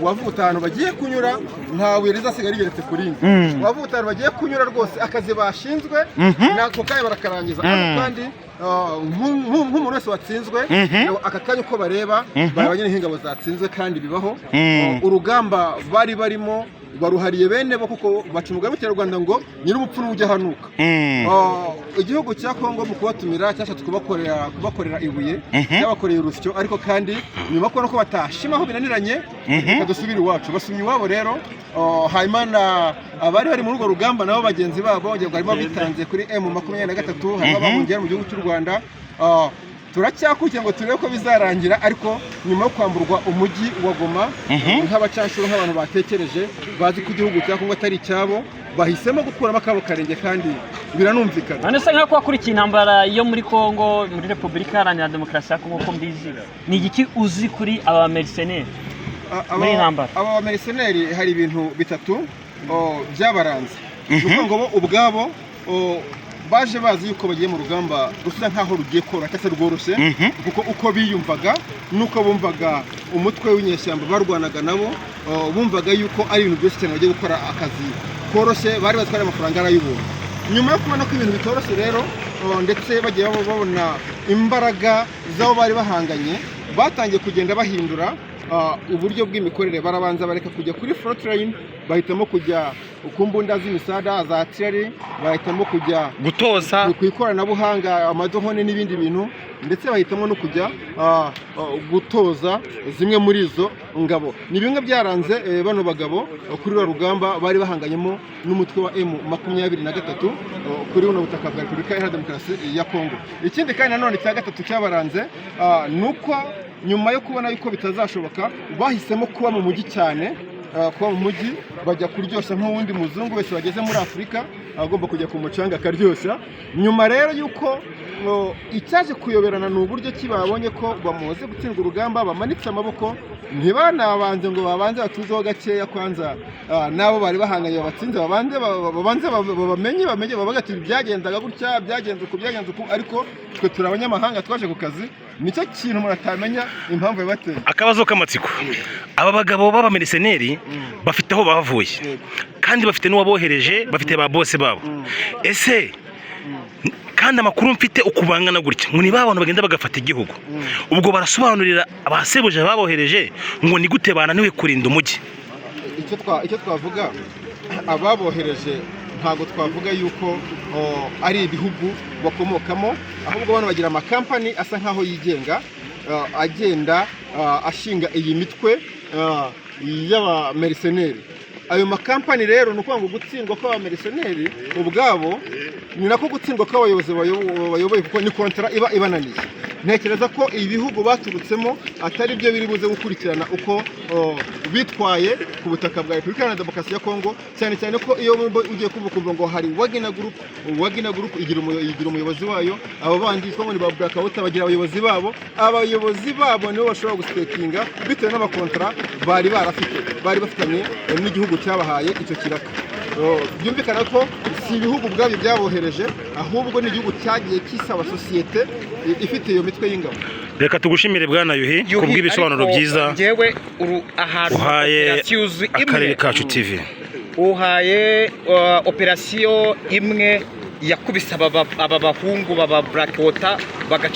Wavuga utanu bagiye kunyura, nta buye rizasiga rigeretse ku rindi. Wavuga utanu bagiye kunyura rwose, akazi bashinzwe nako kanya barakarangiza. Ariko kandi nk'umuntu wese watsinzwe, aka kanya uko bareba, bareba nyine nk'ingabo zatsinzwe kandi bibaho. Urugamba bari barimo baruhariye bene bo, kuko baca umugani mu Kinyarwanda ngo nyir'ubupfu n'ujya ahanuka. Igihugu cya Kongo mu kubatumira cyashatse kubakorera ibuye, cyabakoreye urusyo, ariko kandi nyuma kubona ko batashima aho binaniranye, reka dusubire iwacu, basubira iwabo rero. Hanyuma na abari bari muri urwo rugamba nabo bagenzi babo ngira ngo harimo abitanze kuri M23, harimo abahungiye mu gihugu cy'u Rwanda. Turacyakurikira ngo turebe ko bizarangira, ariko nyuma yo kwamburwa umujyi wa Goma, nk'abacanshuro, nk'abantu batekereje bazi ko igihugu cya Kongo atari icyabo, bahisemo gukuramo akabo karenge kandi biranumvikana. None se nk'uko wakurikiye intambara yo muri Kongo, muri Repubulika Iharanira Demokarasi ya Kongo, ko mbizi, ni igiki uzi kuri aba mercenaires muri iyi ntambara? Aba mercenaires hari ibintu bitatu byabaranze. Ni ukuvuga ngo bo ubwabo baje bazi yuko bagiye mu rugamba rusa nkaho rugiye koroha cyangwa se rworoshye, kuko uko biyumvaga n'uko bumvaga umutwe w'inyeshyamba barwanaga nabo, bumvaga yuko ari ibintu byinshi cyane, bagiye gukora akazi koroshye, bari bazi ko ari amafaranga arayibona. Nyuma yo kubona ko ibintu bitoroshye rero, ndetse bagiye babona imbaraga z'abo bari bahanganye, batangiye kugenda bahindura uburyo bw'imikorere. Barabanza bareka kujya kuri front line, bahitamo kujya ku mbunda z'imisada za artillery, bahitamo kujya gutoza ku ikoranabuhanga, ama drone n'ibindi bintu, ndetse bahitamo no kujya gutoza zimwe muri izo ngabo. Ni bimwe byaranze bano bagabo kuri ruriya rugamba bari bahanganyemo n'umutwe wa M23 kuri buno butaka bwa Repubulika Iharanira Demokarasi ya Kongo. Ikindi kandi nanone cya gatatu cyabaranze ni uko nyuma yo kubona yuko bitazashoboka, bahisemo kuba mu mujyi cyane, kuba mu mujyi, bajya kuryoshya nk'uwundi muzungu wese wageze muri Afurika agomba kujya ku mucanga akaryoshya. Nyuma rero y'uko icyaje kuyoberana ni uburyo ki babonye ko bamaze gutsindwa urugamba, bamanitse amaboko, ntibanabanze ngo babanze batuzeho gakeya kwanza, n'abo bari bahanganye babatsinze babanze babamenye, bamenye, bavuga ati byagendaga gutya, byagenze uku, byagenze uku, ariko twe turi abanyamahanga twaje ku kazi. Nicyo kintu umuntu atamenya impamvu yabateye. Akabazo k'amatsiko: aba bagabo b'aba mercenaires bafite aho bavuye, kandi bafite n'uwabohereje, bafite ba boss babo. Ese kandi amakuru mfite uku bangana gutya ngo ni ba bantu bagenda bagafata igihugu, ubwo barasobanurira abasebuje babohereje ngo ni gute bananiwe kurinda umujyi? Icyo twavuga, ababohereje ntabwo twavuga yuko ari ibihugu bakomokamo, ahubwo bano bagira amakampani asa nkaho yigenga, agenda ashinga iyi mitwe y'aba mercenaires. Ayo makampani rero, ni ukuvuga ngo gutsindwa kw'aba mercenaires ubwabo ni nako gutsindwa kw'abayobozi bayoboye, kuko ni contrat iba ibananiye. Ntekereza ko ibihugu baturutsemo atari byo biri buze gukurikirana uko bitwaye ku butaka bwa Repubulika Iharanira Demokarasi ya Kongo, cyane cyane ko iyo ugiye kumva ukumva ngo hari Wagner Group, Wagner Group igira umuyobozi wayo, abo bandi bitwa ngo ni ba Blackwater bagira abayobozi babo. Abayobozi babo nibo bashobora gustakinga bitewe n'ama contrat bari barafite, bari bafitanye n'igihugu cyabahaye icyo kiraka. Byumvikana ko si ibihugu ubwabyo byabohereje, ahubwo ni igihugu cyagiye kisaba sosiyete ifite iyo mitwe y'ingabo. Reka tugushimire, bwana Yuhi, Yuhi, kubw'ibisobanuro ariko byiza njyewe ahantu uhaye operasiyo uzi imwe Akarere Kacu TV. Uhaye operasiyo imwe yakubise aba bahungu baba Blackwater bagaca.